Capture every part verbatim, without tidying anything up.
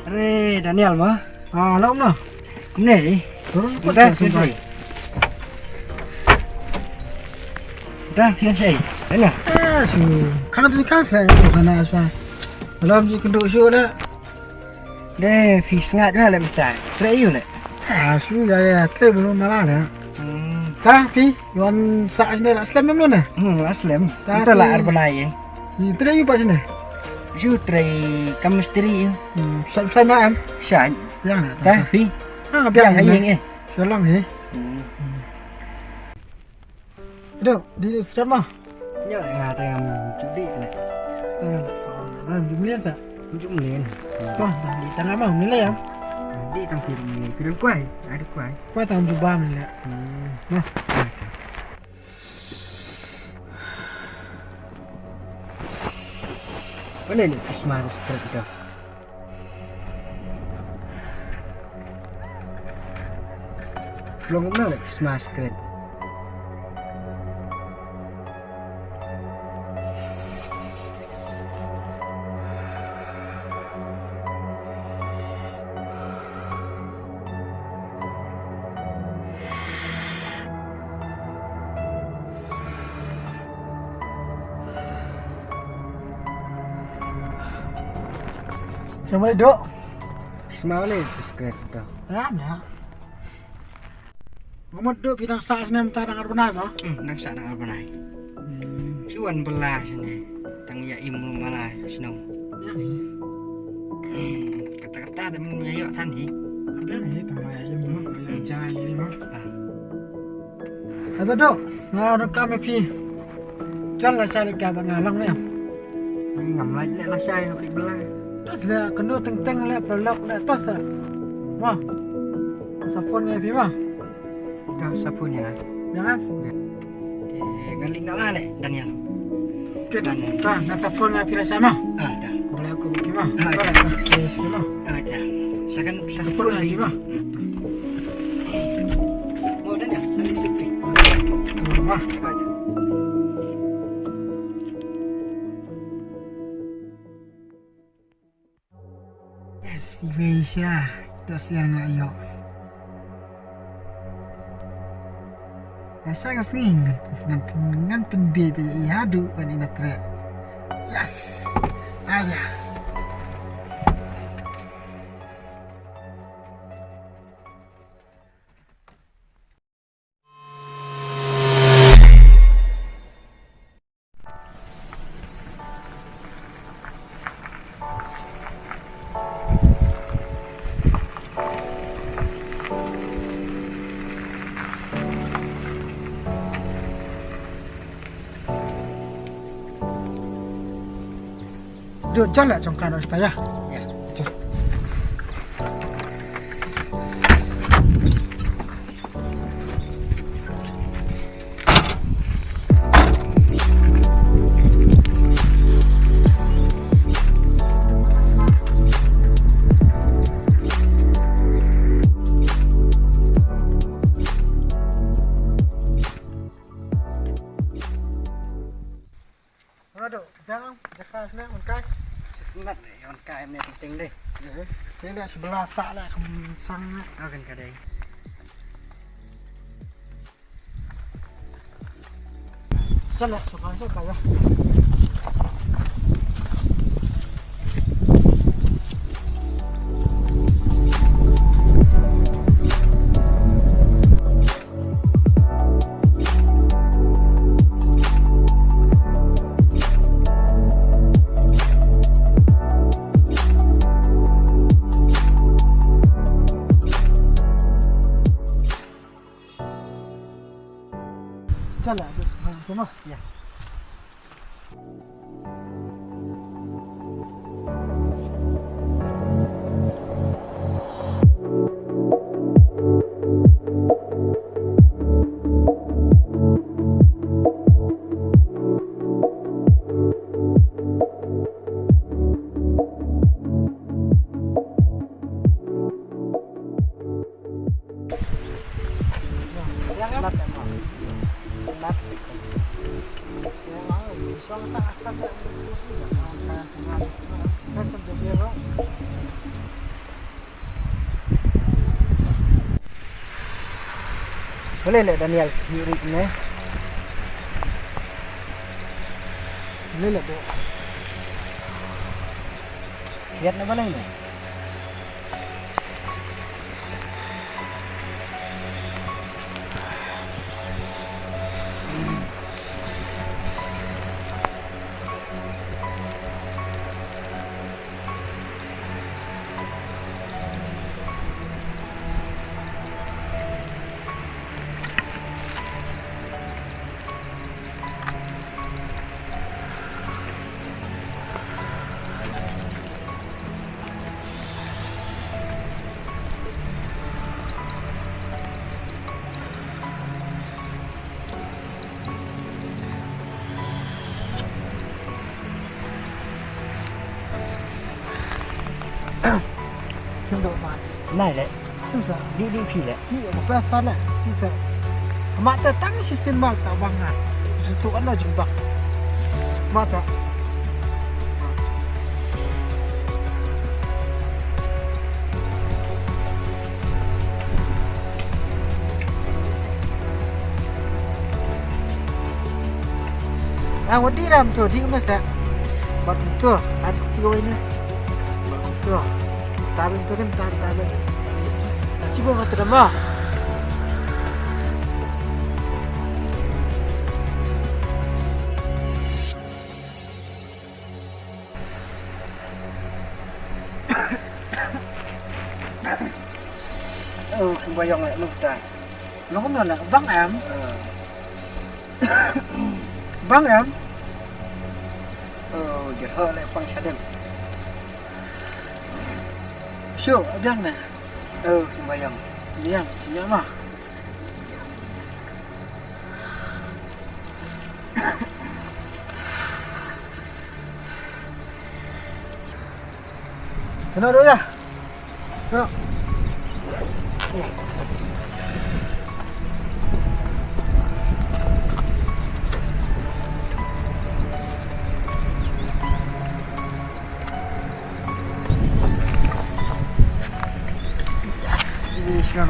Are Daniel mo? Ah, lok no. Kumne. Turun ko. Udah, sa sumbai. Udah, fiansai. Daniel. Ah, su. Khana tu khana sa. Khana sa. Lom ji kynduh shuh da. De, phi sngat nga leh mynta. Trei ïa u leh. Ah, shu ïa ïa, trei bun mala leh. Hmm. Ta phi, wan sah sini la slem mem ne? Hmm, la slem. Ta mynta la phi ar bnai ïa. Ni trei ïa u pat sini. Shu trei kam mistri ïa. Hmm, sa sa ma em. Sa. Biang na. Ta phi. Ah, biang ïa ïa. Shu long ïa. Hmm. Dok, dih seret mo. Ïa, nga tang jubli lah. Eh, sa, lam jubli sa. Jubli. Wah, dah di tanah mo, ni lah ya. Di tang film ni, film kuai, ada kuai. Kuai tang jubah ni lah. Hmm. Nah. Mana ni Christmas tree tu? Long kumno leh Christmas tree. Assalamualaikum. Sma ni subscribe tu. Ya, ya. Ngam duk phi dang sah snem ta dang ar bnai mo? Hmm, dang sah dang ar bnai. Hmm. Shu wan bylla sini. Tang ïa im mala shnong. Ya ni. Hmm, kata kata da mun ïa ïoh san hi. Ya ni, tang ïa im mo, ïa jai mo. Ah. Ai ba dok, nga ruh kam ïa phi. Jan la shai leit ka ba nga long ne. Ngam lait leh la shai ha phi bla. Tos leh kynduh teng teng leh paralok leh tos leh. Mo. Sa phone ïa phi mo. Ka sa phone ïa nga. Ïa nga. Te nga leit noh leh Daniel. Te ta nga sa phone ïa phi la shai mo. Ah, ta. Ko bla ko phi mo. Ah, ta. Ko la ko phi mo. Ah, ta. Sa kan sa phone ïa phi mo. Mo Daniel, sa leit suk phi. Ah, ta. Yes, iwei sha. Tos ïa nga ïoh. Nga sha nga sngi ngan ngan ngan pynbeit beit ïa haduh ban ïa na treh. Yes. Aya. Dok, jan lah jong ka noh ita ïa. Ïa. Jom. Ado, jang, jaka sne, on kai. Nat deh, on kai ne penting deh. Deh, sini sebelah sak lah, kem sang lah. Akan kadai. Jalan, sebelah sak lah. Salah, terus, ha, tu mah. Ya. Balei leh Daniel, ïuh rit ne? Balei leh doh? Ïat ne balei ne? Chim doh ma. Nai le. Chim sa. Di di phi le. Ni ko pas pa le. Ti sa. Ma ta tang si sin mal ta bang ha. Su tu ano jing bang. Ma sa. Ah, wadi ram tu, di masa. Bat tu, at tu ini. Bat tu. Tabin tu kan, tab-, tabin. Sibo mata dama. Oh, kumbayang nak lutai. Long no nak bang em. Bang em. Oh, je ho le pang sadem. Shu, biang na. Oh, kumbayang. Biang, biang mah. Kena dulu ya. Kena. Ini sudah.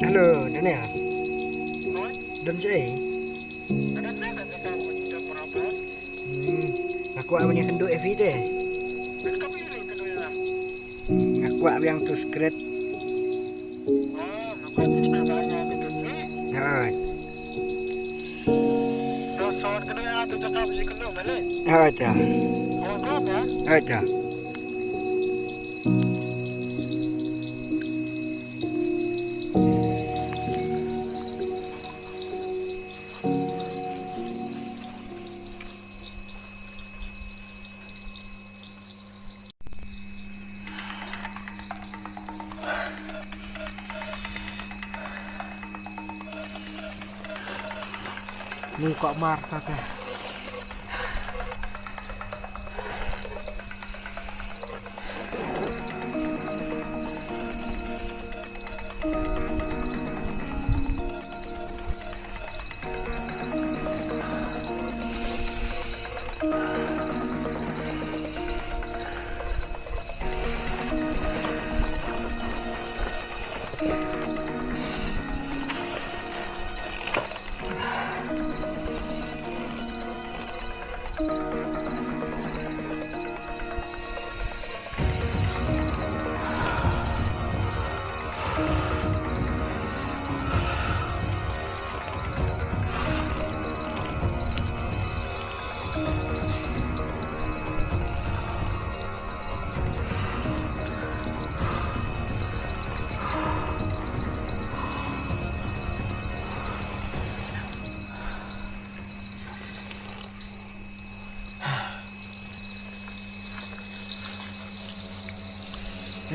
Hello, Daniel. Don shaei? Hmm, nga kwah ban ïakynduh ïa phi te. Nga kwah biang tu skret. Hooid. Hooid ta. Hooid ta. Ngi kwah mar ta te.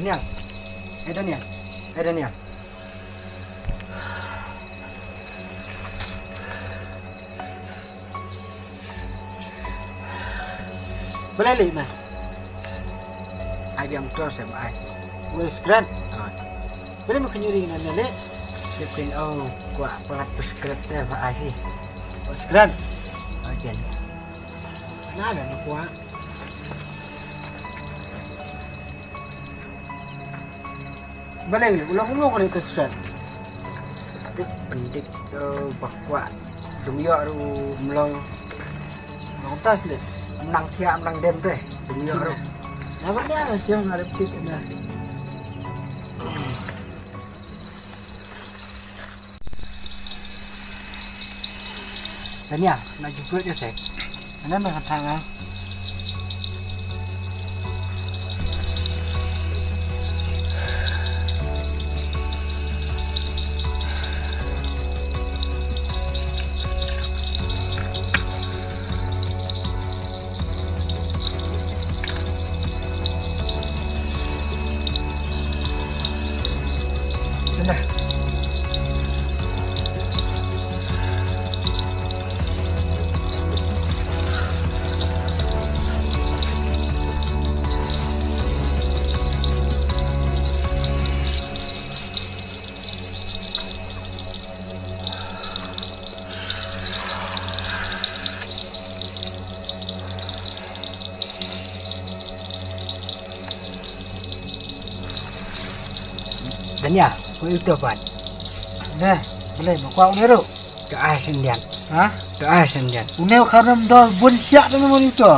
Daniel. Eh, Daniel. Eh, Daniel. Balei leh ma? Ai biang motor sem ai. Wei, scrap. Ah. Balei ma kynjuri na ne leh? Leh pyn, oh, kwah palat tu scrap te ba ai hi. Oh, scrap. Ah, jen. Na ba ma kwah. Balei u long kumno kane te stet? Dik pendik, eh, ba kwah. Dum ïoh ruh mlong. Mlong tas deh. Mnang thiah mnang dem te. Dum ïoh ruh. Na ba nia na siang na rep tik na. Daniel, na jubut ïa sek. Ana ma kata nga. Dania, ko ito pat. Neh, balei ma kwah une ruh? To ai sendirian. Ha? To ai sendirian. Une u kharem dor bun siak dang mon ito.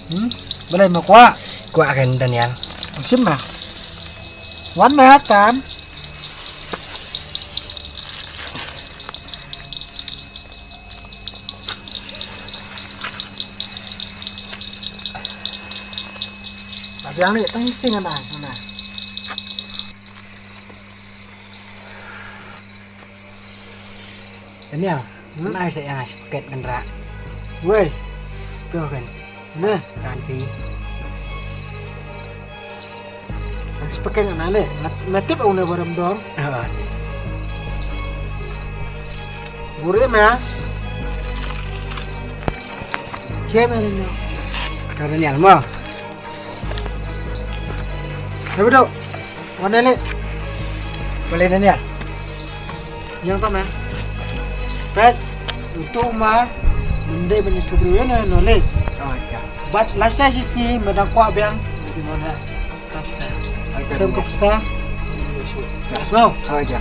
Hmm? Balei ma kwah? Kwah kan Daniel. Sim ma. Wan ma tan. Ba biang ni tang sing ana ana. Daniel, hmm? Mai sa yang paket kan ra. Wei. Tu kan. Nah, kan pi. Paket na le. Matip au na baram dor. Ah. Gure ma. Ke ma ni. Ka Daniel mo. Hei, bedo. Wan deh, leh. Balei Daniel? Nyong ka, man. Pet. Utu ma. Nde ben itu bru ne no leh. Oh, ya. But lasa sisi ma dang kwah biang. Di mana? Kapsa. Kapsa. Yes, no. Oh, ya.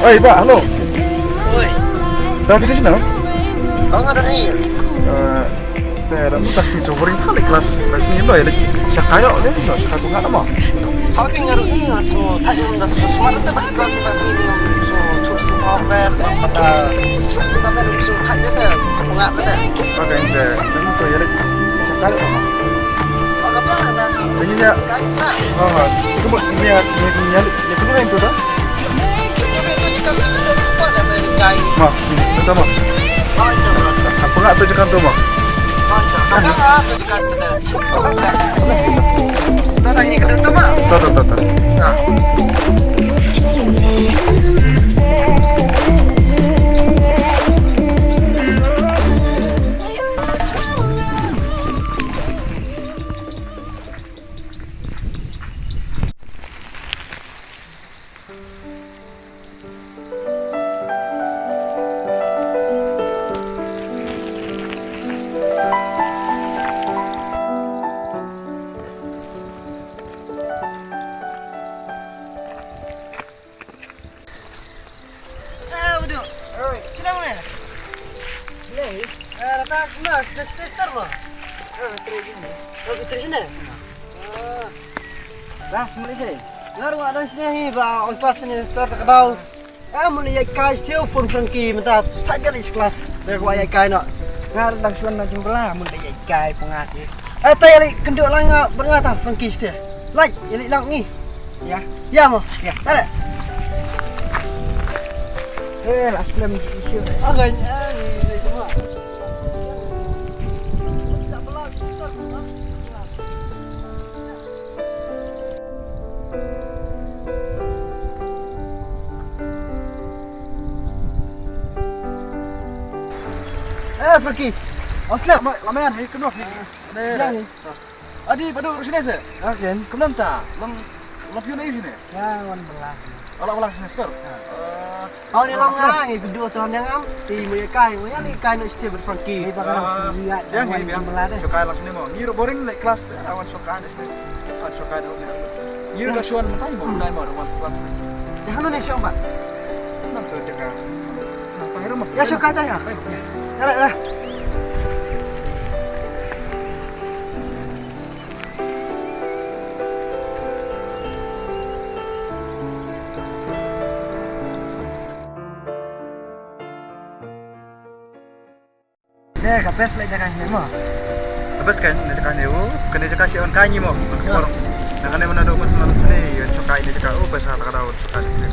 Oi, Bah, hello. Oi. Dah finish now? Bang, ada ni. Eh, Eh, da muta sing so boring kali kelas. Kelas ni lo ya, lagi sakayo deh, lo sakayo bunga nama. Kau tinggal ni, so tanya muda so smart tu bas kelas ni ni, so so so so pada kita kan so tanya deh, bunga deh. Pakai deh, dan tu ya lagi sakayo sama. Ini ya. Oh, itu buat ini ya, ini ya, ini ya, itu kan itu dah. Ma, ito ma. Apa nga to jakan to ma? Tata ini kena to ma. Tata tata. Eh, Udu. Oi. Sino ne? Lei. Eh, rata mas, des tester mo. Ah, terus ini. Oh, terus ini. Ah. Dah, semua sini. Ngar wa don sini hi ba on class ni sir ka dau. Ah, mun ya kai stiu phone Frankie menta start dari kelas. Dia wa ya kai no. Ngar dang suan na jembela mun da ya kai pengat. Eh, tai ali kenduk lang ba nga ta Frankie stiu. Lai, ali lang ni. Ya. Ya mo. Ya. Ada. Eh, lah film di isu. Ah, ni, ni semua. Eh, Frankie. Osna, lama ni kenok ni. Adi, padu rushne se. Akin. Kumnam ta. Lam, lam piu na ini. Ya, wan bela. Ala bela sini sir. Aw ni lang ngai kedua tahun yang am ti mu kai mu yang ni kai nak cerita berfangki. Ni pakai nak sendiri ya. Yang ni yang bela deh. Suka lang sini mo. Ni boring naik kelas deh. Awan suka deh sini. Awan suka deh. Ni dah suan mentai mo, mentai mo ruang kelas ni. Yang mana ni suan pak? Nak tu jaga. Nak tahu rumah. Ya suka aja ya. Ya lah ya. Deh, ka best leh jaka ne mo. Ka best kan, ne jaka ne u, kane jaka shi on kai ni mo. Na kane mana do mas man sene, yon shokai ne jaka u, best ha ta ka dau shokai ne.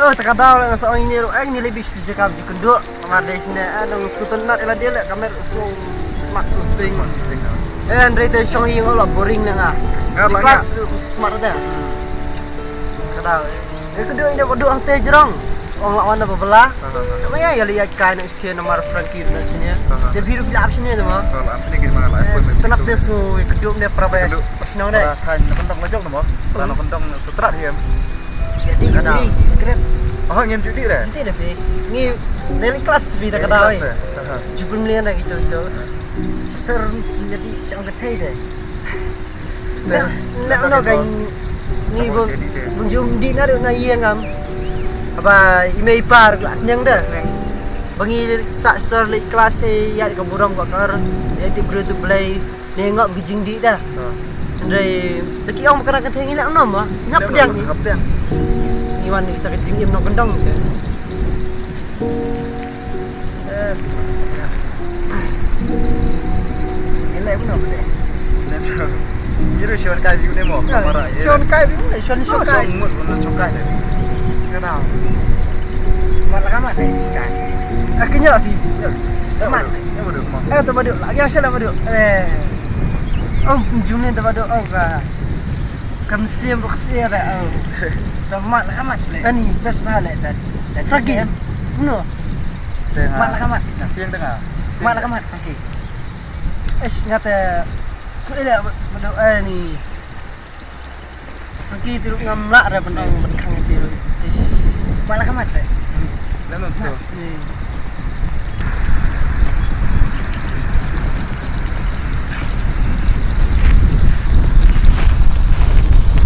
Oh, ta ka dau la sa ong ini ru, eh, ni lebih shi jaka ji kundu. Kamar dei sini, eh, dong skuton nat ela dia leh, kamar so smart so string. Smart so string. Eh, andre te shong hi ngol boring na nga. Kelas smart te. Ka dau. Eh, kundu ini bodu ang te jerong. Ong la wan ba bela. Tu maya ya li ya kai na sini namar Frankie na sini. Te biru bila sini tu ma. Tenat des ngu kundu ne para ba. Sini ne. Kan na kentong lajok nama. Kan na kentong sutrat hiam. Jadi ini script. Oh, ngim judi deh. Judi deh, Fi. Ni daily class tu, Fi, tak ada. Jubel melian lagi tu tu. Ser jadi siang gede deh. Nah, nah, no kan ni bung jum di na na iya ngam. Apa imei par kelas nyang dah. Bangi sa ser leh kelas eh ya ka burong ka kar. Ya ti bru tu belai. Nengok ki jingdih dah. Ha. Ndai, taki ong kana ka theng ila nom ah. Ngap pdiang ni. Ngap pdiang. Ni wan kita ka jingim nong kendong. Eh, ni lai pun apa deh? Ni tu. Ni tu shon kai view deh mo. Kamera. Shon kai view deh, shon shon kai. Shon mut pun shon kai deh. Kenal. Mat la kamat deh shon kai. Aku nyok pi. Mat. Eh, tu badu. Lagi asal badu. Eh. Oh, jumlin tu badu. Oh, ka. Kam sim ruk sia ba. Oh. Tu mat la kamat sile. Ani, best ba le dan. Fragi. No. Mat la kamat. Tiang tengah. Mat la kamat Fragi. Ish, ngate. Sku ile badu ani. Ki tu ngam lah re benang benkhang feel. Ish. Malah kamat seh. Lama tu.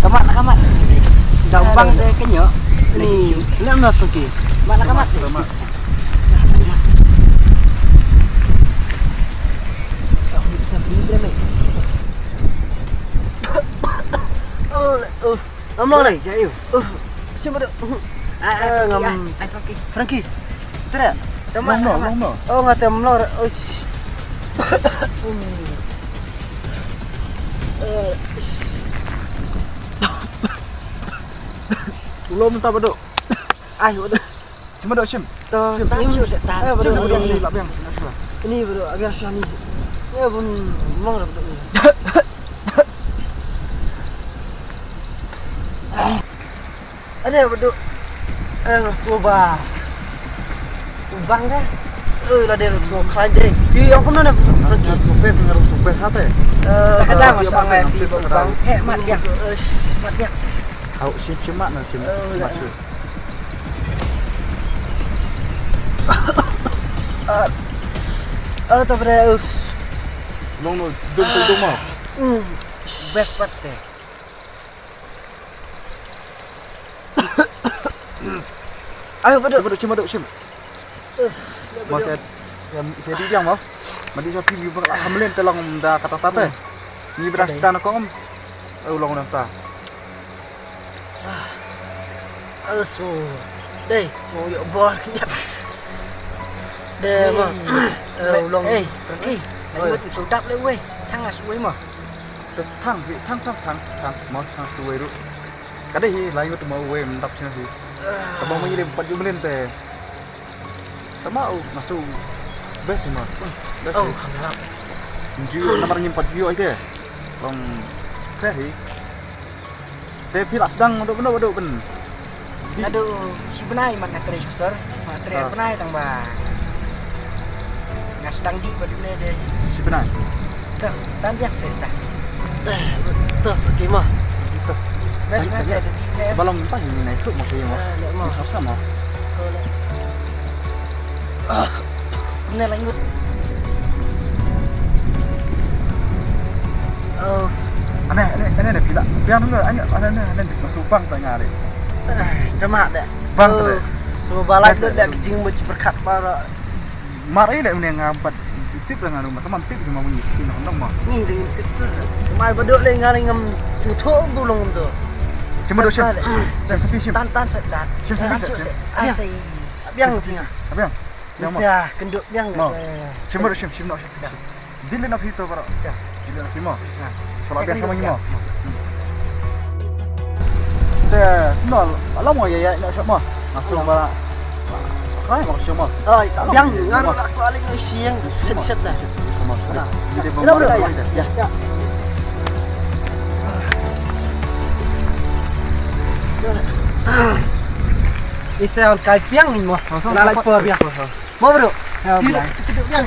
Kamat, kamat. Dah bang deh kenyok. Ni, lama Frankie. Malah kamat seh. Lama. Pang dai, jai. Uh, sima deh. Ah, ah, ngam. Frankie. Frankie. Tara. Long no, long no. Oh, nga tem long. Oh. Long ta badu. Ai, badu. Cuma dok sim. To, sim, tan sim. Shu se tan. Eh, badu, sim, badu, badu, sim, sim. Ini badu, agak sani. Ya bun, long badu. Ani badu. Eh, nga sngewbha. Ubang deh. Eh, la deh sngewbha khlaiñ deh. Ïa ong kumno na Frankie. Nga sngewbha, nga sngewbha sate. Eh, kadang masa ngai ti bang. Eh, mat biang. Mat biang. Au, sim sim mat na sim. Mat sim. Ah, ah, ta bre. Long no, dum dum dum ma. Best part deh. Ayo, badu. Cuma dok, cuma dok, sim. Mas ya, ya, ya di biang mo. Madi sa T V ba la hamlen te long da kata tate. Ni bra sta na kong. Ayo long na ta. Ayo so. Dei, so yo bor. Dei mo. Ayo long. Eh, eh. Ayo so dap le wei. Thang as wei mo. Thang, thang, thang, thang, thang, mo thang suwei ruh. Ka dei hi, lai ngut mo wei mendap sini hi. Tama mo ngi dei pat ju melin te. Tama u, masu. Best hi mo. Best hi. Ju namar ngim pat ju ai te. Long. Te hi. Te phi la sdang dok benda dok ben. Aduh, shi bnai mat nga trei sor. Mat trei bnai tang ba. Nga sdang di ba dune de. Shi bnai. Ka tan biak se ta. Te, te ki ma. Bes ma te de. Balong ta ni nai tu mo ki ma. Ni sa sa ma. Ko le. Ah. Ane la ingut. Oh. Ane, ane, ane, ane, pila. Biang dulu, ane, ane, ane, ane, masuk bang tanya deh. Cuma deh. Bang tu deh. So balai tu deh kecing buat berkat para. Mar ai deh mending ngampat tip lah nganu mata mam tip cuma bunyi. Ini nong ma. Ni dengan tip tu. Mai badok le ngai ngam sutho bulong tu. Cuma dok sim. Sim sim. Tan tan sedat. Sim sim. Asai. Biang biang. Biang. Biang mo. Sia kenduk biang. Mo. Sim mo sim sim no sim. Din le no phi to baro. Din le no phi mo. Sala biang sama mo. Te no la mo ya ya no sim mo. Masuk ba. Kai mo sim mo. Ai biang ngar la ko ale no siang. Set set la. Ina bro. Ya. Isa on kai piang ni mo. Na lai por biang. Mo bro. Ya, biang. Sedikit biang.